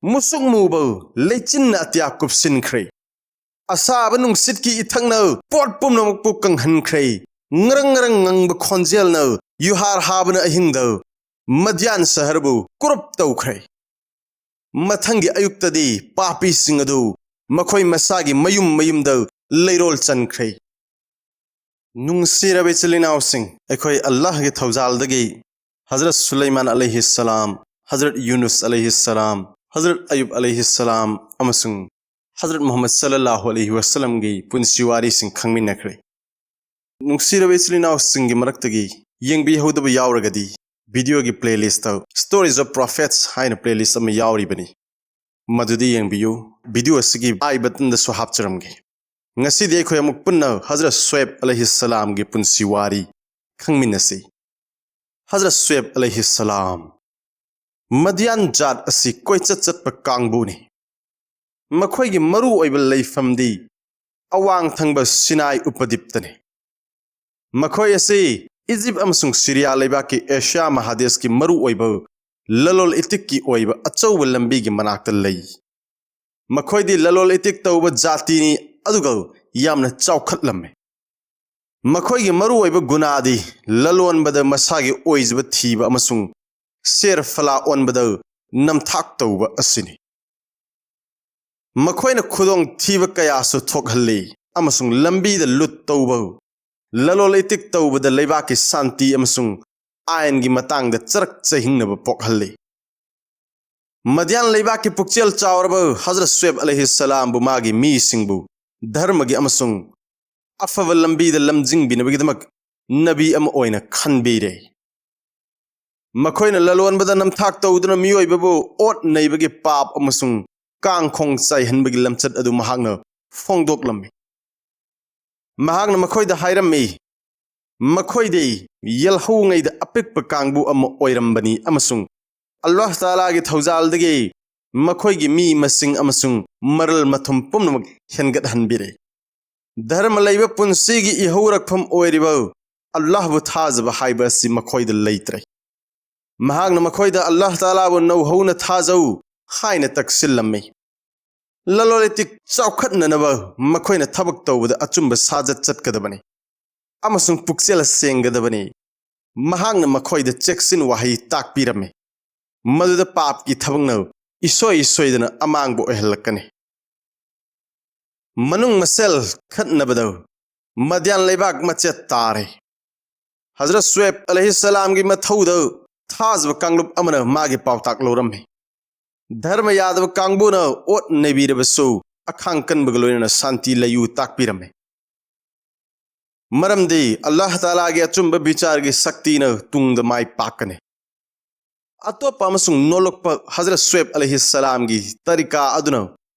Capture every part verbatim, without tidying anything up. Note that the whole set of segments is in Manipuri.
ꯃꯨꯁꯨꯛ ꯃꯨꯕ ꯂꯩꯆꯤꯟꯅ ꯑꯇꯤꯌꯥ ꯀꯨꯞꯁꯤꯟꯈ꯭ꯔꯦ꯫ ꯑꯁꯥꯕ ꯅꯨꯡꯁꯤꯠꯀꯤ ꯏꯊꯛꯅ ꯄꯣꯠ ꯄꯨꯝꯅꯃꯛꯄꯨ ꯀꯪꯍꯟꯈ꯭ꯔꯦ꯫ ꯉꯔꯪ ꯉꯔꯪ ꯉꯪꯕ ꯈꯣꯟꯖꯦꯜꯅ ꯌꯨꯍꯥꯔ ꯍꯥꯕꯅ ꯑꯍꯤꯡꯗ ꯃꯗ꯭ꯌꯥꯟ ꯁꯍꯔꯕꯨ ꯀꯨꯔꯨꯞ ꯇꯧꯈ꯭ꯔꯦ꯫ ꯃꯊꯪꯒꯤ ꯑꯌꯨꯛꯇꯗꯤ ꯄꯥꯄꯤꯁꯤꯡ ꯑꯗꯨ ꯃꯈꯣꯏ ꯃꯁꯥꯒꯤ ꯃꯌꯨꯝ ꯃꯌꯨꯝꯗ ꯂꯩꯔꯣꯜ ꯆꯟꯈ꯭ꯔꯦ꯫ ꯅꯨꯡꯁꯤꯔꯕ ꯏꯆꯤꯜ ꯏꯅꯥꯎꯁꯤꯡ, ꯑꯩꯈꯣꯏ ꯑꯜꯂꯥꯍꯒꯤ ꯊꯧꯖꯥꯜꯗꯒꯤ ꯍꯖꯔꯠ ꯁꯨꯂꯩꯃꯥꯟ ꯑꯂꯩꯍꯤ ꯁꯂꯥꯝ, ꯍꯖꯔꯠ ꯌꯨꯅꯨꯁ ꯑꯂꯩꯍꯤ ꯁꯂꯥꯝ, ꯍꯖꯔꯠ ꯑꯌꯨꯕ ꯑꯂꯩꯍꯤ ꯁꯂꯥꯝ ꯑꯃꯁꯨꯡ ꯍꯖꯔꯠ ꯃꯨꯍꯝꯃꯗ ꯁꯜꯂꯜꯂꯥꯍꯨ ꯑꯂꯩꯍꯤ ꯋꯁꯜꯂꯝꯒꯤ ꯄꯨꯟꯁꯤ ꯋꯥꯔꯤꯁꯤꯡ ꯈꯪꯃꯤꯟꯅꯈ꯭ꯔꯦ꯫ ꯅꯨꯡꯁꯤꯔꯕ ꯏꯆꯤꯜ ꯏꯅꯥꯎꯁꯤꯡꯒꯤ ꯃꯔꯛꯇꯒꯤ ꯌꯦꯡꯕꯤꯍꯧꯗꯕ ꯌꯥꯎꯔꯒꯗꯤ, ꯚꯤꯗꯤꯑꯣꯒꯤ ꯄ꯭ꯂꯦꯂꯤꯁꯇ Stories of Prophets ꯍꯥꯏꯅ ꯄ꯭ꯂꯦꯂꯤꯁ ꯑꯃ ꯌꯥꯎꯔꯤꯕꯅꯤ, ꯃꯗꯨꯗꯤ ꯌꯦꯡꯕꯤꯌꯨ꯫ ꯚꯤꯗꯤꯑꯣ ꯑꯁꯤꯒꯤ ꯑꯥꯏ ꯕꯇꯟꯗꯁꯨ ꯍꯥꯞꯆꯔꯝꯒꯦ꯫ ꯉꯁꯤꯗꯤ ꯑꯩꯈꯣꯏ ꯑꯃꯨꯛ ꯄꯨꯟꯅ ꯍꯖꯔꯠ ꯁꯨꯑꯦꯕ ꯑꯂꯩꯍꯤ ꯁꯂꯥꯝꯒꯤ ꯄꯨꯟꯁꯤ ꯋꯥꯔꯤ ꯈꯪꯃꯤꯟꯅꯁꯤ꯫ ꯍꯖꯔꯠ ꯁꯨꯑꯦꯕ ꯑꯂꯩꯍꯤ ꯁꯂꯥꯝ꯫ ꯃꯗꯤꯌꯥꯟ ꯖꯥꯠ ꯑꯁꯤ ꯀꯣꯏꯆꯠ ꯆꯠꯄ ꯀꯥꯡꯕꯨꯅꯤ꯫ ꯃꯈꯣꯏꯒꯤ ꯃꯔꯨ ꯑꯣꯏꯕ ꯂꯩꯐꯝꯗꯤ ꯑꯋꯥꯡ ꯊꯪꯕ ꯁꯤꯅꯥꯏ ꯎꯄꯗꯤꯞꯇꯅꯤ꯫ ꯃꯈꯣꯏ ꯑꯁꯤ ꯏꯖꯤꯞ ꯑꯃꯁꯨꯡ ꯁꯤꯔꯤꯌꯥ ꯂꯩꯕꯥꯛꯀꯤ ꯑꯦꯁꯤꯌꯥ ꯃꯍꯥꯗꯦꯁꯀꯤ ꯃꯔꯨ ꯑꯣꯏꯕ ꯂꯂꯣꯜ ꯏꯇꯤꯛꯀꯤ ꯑꯣꯏꯕ ꯑꯆꯧꯕ ꯂꯝꯕꯤꯒꯤ ꯃꯅꯥꯛꯇ ꯂꯩ꯫ ꯃꯈꯣꯏꯗꯤ ꯂꯂꯣꯜ ꯏꯇꯤꯛ ꯇꯧꯕ ꯖꯥꯇꯤꯅꯤ, ꯑꯗꯨꯒ ꯌꯥꯝꯅ ꯆꯥꯎꯈꯠꯂꯝꯃꯤ꯫ ꯃꯈꯣꯏꯒꯤ ꯃꯔꯨ ꯑꯣꯏꯕ ꯒꯨꯅꯥꯗꯤ ꯂꯂꯣꯟꯕꯗ ꯃꯁꯥꯒꯤ ꯑꯣꯏꯖꯕ ꯊꯤꯕ ꯑꯃꯁꯨꯡ ꯁꯦꯔ ꯐꯂꯥ ꯑꯣꯟꯕꯗ ꯅꯝꯊꯥꯛ ꯇꯧꯕ ꯑꯁꯤꯅꯤ꯫ ꯃꯈꯣꯏꯅ ꯈꯨꯗꯣꯡꯊꯤꯕ ꯀꯌꯥꯁꯨ ꯊꯣꯛꯍꯜꯂꯤ ꯑꯃꯁꯨꯡ ꯂꯝꯕꯤꯗ ꯂꯨꯠ ꯇꯧꯕ, ꯂꯂꯣꯜ ꯏꯇꯤꯛ ꯇꯧꯕꯗ ꯂꯩꯕꯥꯛꯀꯤ ꯁꯥꯟꯇꯤ ꯑꯃꯁꯨꯡ ꯑꯥꯏꯟꯒꯤ ꯃꯇꯥꯡꯗ ꯆꯔꯛ ꯆꯍꯤꯡꯅꯕ ꯄꯣꯛꯍꯜꯂꯤ꯫ ꯃꯗ꯭ꯌꯥꯟ ꯂꯩꯕꯥꯛꯀꯤ ꯄꯨꯛꯆꯦꯜ ꯆꯥꯎꯔꯕ ꯍꯖꯔꯠ ꯁꯨꯑꯦꯕ ꯑꯂꯩꯍꯤ ꯁꯂꯥꯝꯕꯨ ꯃꯥꯒꯤ ꯃꯤꯁꯤꯡꯕꯨ ꯙꯔꯃꯒꯤ ꯑꯃꯁꯨꯡ ꯑꯐꯕ ꯂꯝꯕꯤꯗ ꯂꯝꯖꯤꯡꯕꯤꯅꯕꯒꯤꯗꯃꯛ ꯅꯕꯤ ꯑꯃ ꯑꯣꯏꯅ ꯈꯟꯕꯤꯔꯦ꯫ ꯃꯈꯣꯏꯅ ꯂꯂꯣꯟꯕꯗ ꯅꯝꯊꯥꯛ ꯇꯧꯗꯨꯅ ꯃꯤꯑꯣꯏꯕꯕꯨ ꯑꯣꯠ ꯅꯩꯕꯒꯤ ꯄꯥꯞ ꯑꯃꯁꯨꯡ ꯀꯥꯡꯈꯣꯡ ꯆꯥꯏꯍꯟꯕꯒꯤ ꯂꯝꯆꯠ ꯑꯗꯨ ꯃꯍꯥꯛꯅ ꯐꯣꯡꯗꯣꯛꯂꯝꯃꯤ꯫ ꯃꯍꯥꯛꯅ ꯃꯈꯣꯏꯗ ꯍꯥꯏꯔꯝꯃꯤ, ꯃꯈꯣꯏꯗꯤ ꯌꯦꯜꯍꯧꯉꯩꯗ ꯑꯄꯤꯛꯄ ꯀꯥꯡꯕꯨ ꯑꯃ ꯑꯣꯏꯔꯝꯕꯅꯤ ꯑꯃꯁꯨꯡ ꯑꯜꯂꯥꯍ ꯇꯥꯂꯥꯒꯤ ꯊꯧꯖꯥꯜꯗꯒꯤ ꯃꯈꯣꯏꯒꯤ ꯃꯤ ꯃꯁꯤꯡ ꯑꯃꯁꯨꯡ ꯃꯔꯜ ꯃꯊꯨꯝ ꯄꯨꯝꯅꯃꯛ ꯍꯦꯟꯒꯠꯍꯟꯕꯤꯔꯦ꯫ ꯙꯔꯃ ꯂꯩꯕ ꯄꯨꯟꯁꯤꯒꯤ ꯏꯍꯧꯔꯛꯐꯝ ꯑꯣꯏꯔꯤꯕ ꯑꯜꯂꯥꯍꯕꯨ ꯊꯥꯖꯕ ꯍꯥꯏꯕ ꯑꯁꯤ ꯃꯈꯣꯏꯗ ꯂꯩꯇ꯭ꯔꯦ꯫ ꯃꯍꯥꯛꯅ ꯃꯈꯣꯏꯗ ꯑꯜꯂꯥꯍ ꯇꯥꯂꯥꯕꯨ ꯅꯧꯍꯧꯅ ꯊꯥꯖꯧ, ꯍꯥꯏꯅ ꯇꯛꯁꯤꯜꯂꯝꯃꯤ꯫ ꯂꯂꯣꯟ ꯏꯇꯤꯛ ꯆꯥꯎꯈꯠꯅꯅꯕ ꯃꯈꯣꯏꯅ ꯊꯕꯛ ꯇꯧꯕꯗ ꯑꯆꯨꯝꯕ ꯁꯥꯖꯠ ꯆꯠꯀꯗꯕꯅꯤ ꯑꯃꯁꯨꯡ ꯄꯨꯛꯆꯦꯜ ꯁꯦꯡꯒꯗꯕꯅꯤ꯫ ꯃꯍꯥꯛꯅ ꯃꯈꯣꯏꯗ ꯆꯦꯛꯁꯤꯟ ꯋꯥꯍꯩ ꯇꯥꯛꯄꯤꯔꯝꯃꯤ, ꯃꯗꯨꯗ ꯄꯥꯞꯀꯤ ꯊꯕꯛꯅ ꯏꯁꯣꯏ ꯏꯁꯣꯏꯗꯅ ꯑꯃꯥꯡꯕ ꯑꯣꯏꯍꯜꯂꯛꯀꯅꯤ꯫ ꯃꯅꯨꯡ ꯃꯁꯦꯜ ꯈꯠꯅꯕꯗ ꯃꯗ꯭ꯌꯥꯟ ꯂꯩꯕꯥꯛ ꯃꯆꯦꯠ ꯇꯥꯔꯦ꯫ ꯍꯖꯔꯠ ꯁꯨꯑꯦꯕ ꯑꯂꯩꯍꯤꯁꯁꯂꯥꯝꯒꯤ ꯃꯊꯧꯗ ꯊꯥꯖꯕ ꯀꯥꯡꯂꯨꯞ ꯑꯃꯅ ꯃꯥꯒꯤ ꯄꯥꯎꯇꯥꯛ ꯂꯧꯔꯝꯃꯤ꯫ ꯙꯔꯃ ꯌꯥꯗꯕ ꯀꯥꯡꯕꯨꯅ ꯑꯣꯠ ꯅꯩꯕꯤꯔꯕꯁꯨ, ꯑꯈꯥꯡ ꯀꯟꯕꯒ ꯂꯣꯏꯅꯅ ꯁꯥꯟꯇꯤ ꯂꯩꯌꯨ ꯇꯥꯛꯄꯤꯔꯝꯃꯤ꯫ ꯃꯔꯝꯗꯤ ꯑꯜꯂꯥꯍ ꯇꯥꯂꯥꯒꯤ ꯑꯆꯨꯝꯕ ꯕꯤꯆꯥꯔꯒꯤ ꯁꯛꯇꯤꯅ ꯇꯨꯡꯗ ꯃꯥꯏ ꯄꯥꯛꯀꯅꯤ꯫ ꯑꯇꯣꯞꯄ ꯑꯃꯁꯨꯡ ꯅꯣꯂꯛꯄ ꯍꯖꯔꯠ ꯁꯨꯑꯦꯕ ꯑꯂꯩꯍꯤꯁꯁꯂꯥꯝꯒꯤ ꯇꯔꯤꯀꯥ ꯑꯗꯨꯅ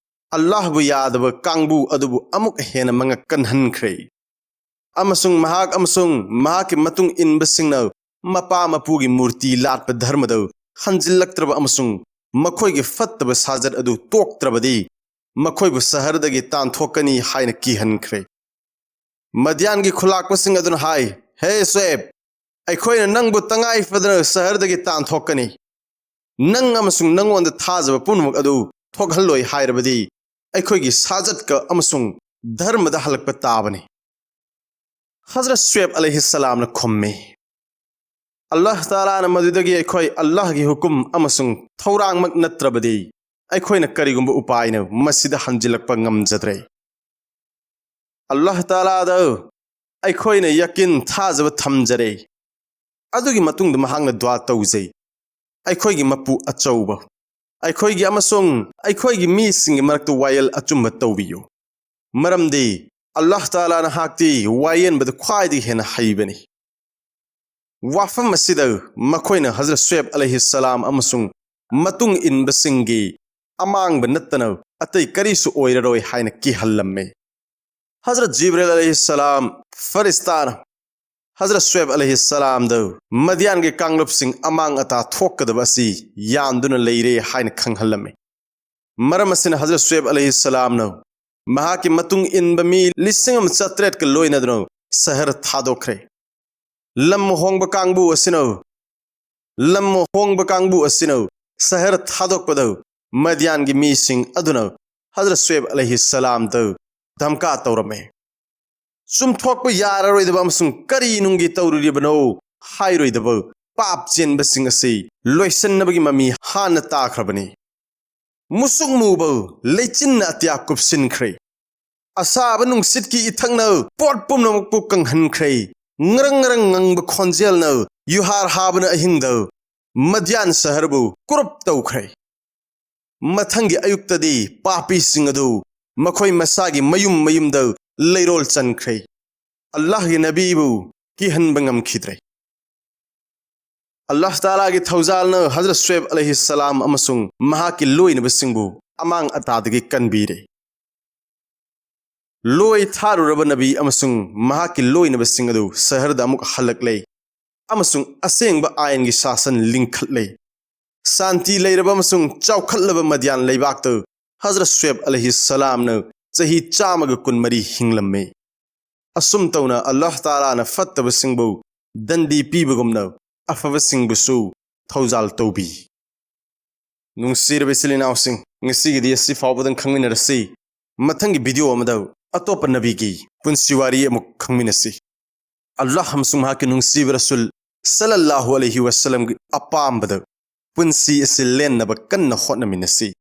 ꯑꯜꯂꯥꯍꯕꯨ ꯌꯥꯗꯕ ꯀꯥꯡꯕꯨ ꯑꯗꯨꯕꯨ ꯑꯃꯨꯛ ꯍꯦꯟꯅ ꯃꯉꯛ ꯀꯟꯍꯟꯈ꯭ꯔꯦ꯫ ꯑꯃꯁꯨꯡ ꯃꯍꯥꯛ ꯑꯃꯁꯨꯡ ꯃꯍꯥꯛꯀꯤ ꯃꯇꯨꯡ ꯏꯟꯕꯁꯤꯡꯅ ꯃꯄꯥ ꯃꯄꯨꯒꯤ ꯃꯨꯔꯇꯤ ꯂꯥꯠꯄ ꯙꯔꯃꯗ ꯍꯟꯖꯤꯜꯂꯛꯇ꯭ꯔꯕ ꯑꯃꯁꯨꯡ ꯃꯈꯣꯏꯒꯤ ꯐꯠꯇꯕ ꯁꯥꯖꯠ ꯑꯗꯨ ꯇꯣꯛꯇ꯭ꯔꯕꯗꯤ, ꯃꯈꯣꯏꯕꯨ ꯁꯍꯔꯗꯒꯤ ꯇꯥꯟꯊꯣꯛꯀꯅꯤ ꯍꯥꯏꯅ ꯀꯤꯍꯟꯈ꯭ꯔꯦ꯫ ꯃꯗ꯭ꯌꯥꯟꯒꯤ ꯈꯨꯂꯥꯛꯄꯁꯤꯡ ꯑꯗꯨꯅ ꯍꯥꯏ, "ꯍꯦ ꯁꯨꯑꯦꯕ, ꯑꯩꯈꯣꯏꯅ ꯅꯪꯕꯨ ꯇꯉꯥꯏ ꯐꯗꯅ ꯁꯍꯔꯗꯒꯤ ꯇꯥꯟꯊꯣꯛꯀꯅꯤ꯫ ꯅꯪ ꯑꯃꯁꯨꯡ ꯅꯪꯉꯣꯟꯗ ꯊꯥꯖꯕ ꯄꯨꯝꯅꯃꯛ ꯑꯗꯨ ꯊꯣꯛꯍꯜꯂꯣꯏ ꯍꯥꯏꯔꯕꯗꯤ, ꯑꯩꯈꯣꯏꯒꯤ ꯁꯥꯖꯠꯀ ꯑꯃꯁꯨꯡ ꯙꯔꯃꯗ ꯍꯜꯂꯛꯄ ꯇꯥꯕꯅꯤ"꯫ ꯍꯖꯔꯠ ꯁꯨꯑꯦꯕ ꯑꯂꯩꯍꯤꯁꯁꯂꯥꯝꯅ ꯈꯨꯝꯃꯤ, "ꯑꯜꯂꯥꯍ ꯇꯥꯂꯥꯅ ꯃꯗꯨꯗꯒꯤ ꯑꯩꯈꯣꯏ ꯑꯜꯂꯥꯍꯒꯤ ꯍꯨꯀꯨꯝ ꯑꯃꯁꯨꯡ ꯊꯧꯔꯥꯡꯃꯛ ꯅꯠꯇ꯭ꯔꯕꯗꯤ, ꯑꯩꯈꯣꯏꯅ ꯀꯔꯤꯒꯨꯝꯕ ꯎꯄꯥꯏꯅ ꯃꯁꯤꯗ ꯍꯟꯖꯤꯜꯂꯛꯄ ꯉꯝꯖꯗ꯭ꯔꯦ꯫ ꯑꯜꯂꯥꯍ ꯇꯥꯂꯥꯗ ꯑꯩꯈꯣꯏꯅ ꯌꯀꯤꯟ ꯊꯥꯖꯕ ꯊꯝꯖꯔꯦ꯫ ꯑꯗꯨꯒꯤ ꯃꯇꯨꯡꯗ ꯃꯍꯥꯛꯅ ꯗꯨꯋꯥ ꯇꯧꯖꯩ, ꯑꯩꯈꯣꯏꯒꯤ ꯃꯄꯨ ꯑꯆꯧꯕ, ꯑꯩꯈꯣꯏꯒꯤ ꯑꯃꯁꯨꯡ ꯑꯩꯈꯣꯏꯒꯤ ꯃꯤꯁꯤꯡꯒꯤ ꯃꯔꯛꯇ ꯋꯥꯌꯦꯜ ꯑꯆꯨꯝꯕ ꯇꯧꯕꯤꯌꯨ, ꯃꯔꯝꯗꯤ ꯑꯜꯂꯥꯍ ꯇꯥꯂꯥ ꯅꯍꯥꯛꯇꯤ ꯋꯥꯌꯦꯟꯕꯗ ꯈ꯭ꯋꯥꯏꯗꯒꯤ ꯍꯦꯟꯅ ꯍꯩꯕꯅꯤ"꯫ ꯋꯥꯐꯝ ꯑꯁꯤꯗ ꯃꯈꯣꯏꯅ ꯍꯖꯔꯠ ꯁꯨꯑꯦꯕ ꯑꯂꯩꯍꯤꯁꯁꯂꯥꯝ ꯑꯃꯁꯨꯡ ꯃꯇꯨꯡ ꯏꯟꯕꯁꯤꯡꯒꯤ ꯑꯃꯥꯡꯕ ꯅꯠꯇꯅ ꯑꯇꯩ ꯀꯔꯤꯁꯨ ꯑꯣꯏꯔꯔꯣꯏ ꯍꯥꯏꯅ ꯀꯤꯍꯜꯂꯝꯃꯤ꯫ ꯍꯖꯔꯠ ꯖꯤꯕ꯭ꯔꯤꯜ ꯑꯂꯩꯍꯤꯁꯁꯂꯥꯝ ꯐꯔꯤꯁꯇꯥꯅ ꯍꯖꯔꯠ ꯁꯨꯑꯦꯕ ꯑꯂꯩꯍꯤꯁꯁꯂꯥꯝꯗ ꯃꯗ꯭ꯌꯥꯟꯒꯤ ꯀꯥꯡꯂꯨꯞꯁꯤꯡ ꯑꯃꯥꯡ ꯑꯇꯥ ꯊꯣꯛꯀꯗꯕ ꯑꯁꯤ ꯌꯥꯟꯗꯨꯅ ꯂꯩꯔꯦ ꯍꯥꯏꯅ ꯈꯪꯍꯜꯂꯝꯃꯤ꯫ ꯃꯔꯝ ꯑꯁꯤꯅ ꯍꯖꯔꯠ ꯁꯨꯑꯦꯕ ꯑꯂꯩꯍꯤꯁꯁꯂꯥꯝꯅ ꯃꯍꯥꯛꯀꯤ ꯃꯇꯨꯡ ꯏꯟꯕ ꯃꯤ ꯂꯤꯁꯤꯡ ꯑꯃ ꯆꯥꯇ꯭ꯔꯦꯠꯀ ꯂꯣꯏꯅꯗꯨꯅ ꯁꯍꯔ ꯊꯥꯗꯣꯛꯈ꯭ꯔꯦ꯫ ꯂꯝ ꯍꯣꯡꯕ ꯀꯥꯡꯕꯨ ꯑꯁꯤꯅ, ꯂꯝ ꯍꯣꯡꯕ ꯀꯥꯡꯕꯨ ꯑꯁꯤꯅ ꯁꯍꯔ ꯊꯥꯗꯣꯛꯄꯗ ꯃꯗ꯭ꯌꯥꯟꯒꯤ ꯃꯤꯁꯤꯡ ꯑꯗꯨꯅ ꯍꯖꯔꯠ ꯁꯨꯑꯦꯕ ꯑꯂꯩꯍꯤ ꯁꯂꯥꯝꯗ ꯙꯝꯀꯥ ꯇꯧꯔꯝꯃꯦ꯫ ꯆꯨꯝꯊꯣꯛꯄ ꯌꯥꯔꯔꯣꯏꯗꯕ ꯑꯃꯁꯨꯡ ꯀꯔꯤ ꯅꯨꯡꯒꯤ ꯇꯧꯔꯨꯔꯤꯕꯅꯣ ꯍꯥꯏꯔꯣꯏꯗꯕ ꯄꯥꯞ ꯆꯦꯟꯕꯁꯤꯡ ꯑꯁꯤ ꯂꯣꯏꯁꯤꯟꯅꯕꯒꯤ ꯃꯃꯤ ꯍꯥꯟꯅ ꯇꯥꯈ꯭ꯔꯕꯅꯤ꯫ ꯃꯨꯁꯨꯛ ꯃꯨꯕ ꯂꯩꯆꯤꯟꯅ ꯑꯇꯤꯌꯥ ꯀꯨꯞꯁꯤꯟꯈ꯭ꯔꯦ꯫ ꯑꯁꯥꯕ ꯅꯨꯡꯁꯤꯠꯀꯤ ꯏꯊꯛꯅ ꯄꯣꯠ ꯄꯨꯝꯅꯃꯛꯄꯨ ꯀꯪꯍꯟꯈ꯭ꯔꯦ꯫ ꯉꯔꯪ ꯉꯔꯪ ꯉꯪꯕ ꯈꯣꯟꯖꯦꯜꯅ ꯌꯨꯍꯥꯔ ꯍꯥꯕꯅ ꯑꯍꯤꯡꯗ ꯃꯗ꯭ꯌꯥꯟ ꯁꯍꯔꯕꯨ ꯀꯨꯔꯨꯞ ꯇꯧꯈ꯭ꯔꯦ꯫ ꯃꯊꯪꯒꯤ ꯑꯌꯨꯛꯇꯗꯤ ꯄꯥꯄꯤꯁꯤꯡ ꯑꯗꯨ ꯃꯈꯣꯏ ꯃꯁꯥꯒꯤ ꯃꯌꯨꯝ ꯃꯌꯨꯝꯗ ꯂꯩꯔꯣꯜ ꯆꯟꯈ꯭ꯔꯦ꯫ ꯑꯜꯂꯥꯍꯒꯤ ꯅꯕꯤꯕꯨ ꯀꯤꯍꯟꯕ ꯉꯝꯈꯤꯗ꯭ꯔꯦ꯫ ꯑꯜꯂꯥꯍ ꯇꯥꯂꯥꯒꯤ ꯊꯧꯖꯥꯜꯅ ꯍꯖꯔꯠ ꯁꯨꯑꯦꯕ ꯑꯂꯩꯍꯤ ꯁꯂꯥꯝ ꯑꯃꯁꯨꯡ ꯃꯍꯥꯛꯀꯤ ꯂꯣꯏꯅꯕꯁꯤꯡꯕꯨ ꯑꯃꯥꯡ ꯑꯇꯥꯗꯒꯤ ꯀꯟꯕꯤꯔꯦ꯫ ꯂꯣꯏ ꯊꯥꯔꯨꯔꯕ ꯅꯕꯤ ꯑꯃꯁꯨꯡ ꯃꯍꯥꯛꯀꯤ ꯂꯣꯏꯅꯕꯁꯤꯡ ꯑꯗꯨ ꯁꯍꯔꯗ ꯑꯃꯨꯛ ꯍꯜꯂꯛꯂꯦ ꯑꯃꯁꯨꯡ ꯑꯁꯦꯡꯕ ꯑꯥꯏꯟꯒꯤ ꯁꯥꯁꯟ ꯂꯤꯡꯈꯠꯂꯦ꯫ ꯁꯥꯟꯇꯤ ꯂꯩꯔꯕ ꯑꯃꯁꯨꯡ ꯆꯥꯎꯈꯠꯂꯕ ꯃꯗ꯭ꯌꯥꯟ ꯂꯩꯕꯥꯛꯇ ꯍꯖꯔꯠ ꯁꯨꯑꯦꯕ ꯑꯂꯩꯍꯤ ꯁꯂꯥꯝꯅ ꯆꯍꯤ ꯆꯥꯝꯃꯒ ꯀꯨꯟꯃꯔꯤ ꯍꯤꯡꯂꯝꯃꯤ꯫ ꯑꯁꯨꯝ ꯇꯧꯅ ꯑꯜꯂꯥꯍ ꯇꯥꯂꯥꯅ ꯐꯠꯇꯕꯁꯤꯡꯕꯨ ꯗꯟꯗꯤ ꯄꯤꯕꯒꯨꯝꯅ ꯑꯐꯕꯁꯤꯡꯕꯨꯁꯨ ꯊꯧꯖꯥꯜ ꯇꯧꯕꯤ꯫ ꯅꯨꯡꯁꯤꯔꯕ ꯏꯆꯤꯜ ꯏꯅꯥꯎꯁꯤꯡ, ꯉꯁꯤꯒꯤꯗꯤ ꯑꯁꯤ ꯐꯥꯎꯕꯗꯪ ꯈꯪꯃꯤꯟꯅꯔꯁꯤ꯫ ꯃꯊꯪꯒꯤ ꯚꯤꯗꯤꯑꯣ ꯑꯃꯗ ꯑꯇꯣꯞꯄ ꯅꯕꯤꯒꯤ ꯄꯨꯟꯁꯤ ꯋꯥꯔꯤ ꯑꯃꯨꯛ ꯈꯪꯃꯤꯟꯅꯁꯤ꯫ ꯑꯜꯂꯥꯍ ꯑꯃꯁꯨꯡ ꯃꯍꯥꯛꯀꯤ ꯅꯨꯡꯁꯤꯕ ꯔꯁꯨꯜ ꯁꯜꯂꯜꯂꯥꯍꯨ ꯑꯂꯩꯍꯤ ꯋꯁꯜꯂꯝꯒꯤ ꯑꯄꯥꯝꯕꯗ ꯄꯨꯟꯁꯤ ꯑꯁꯤ ꯂꯦꯟꯅꯕ ꯀꯟꯅ ꯍꯣꯠꯅꯃꯤꯟꯅꯁꯤ꯫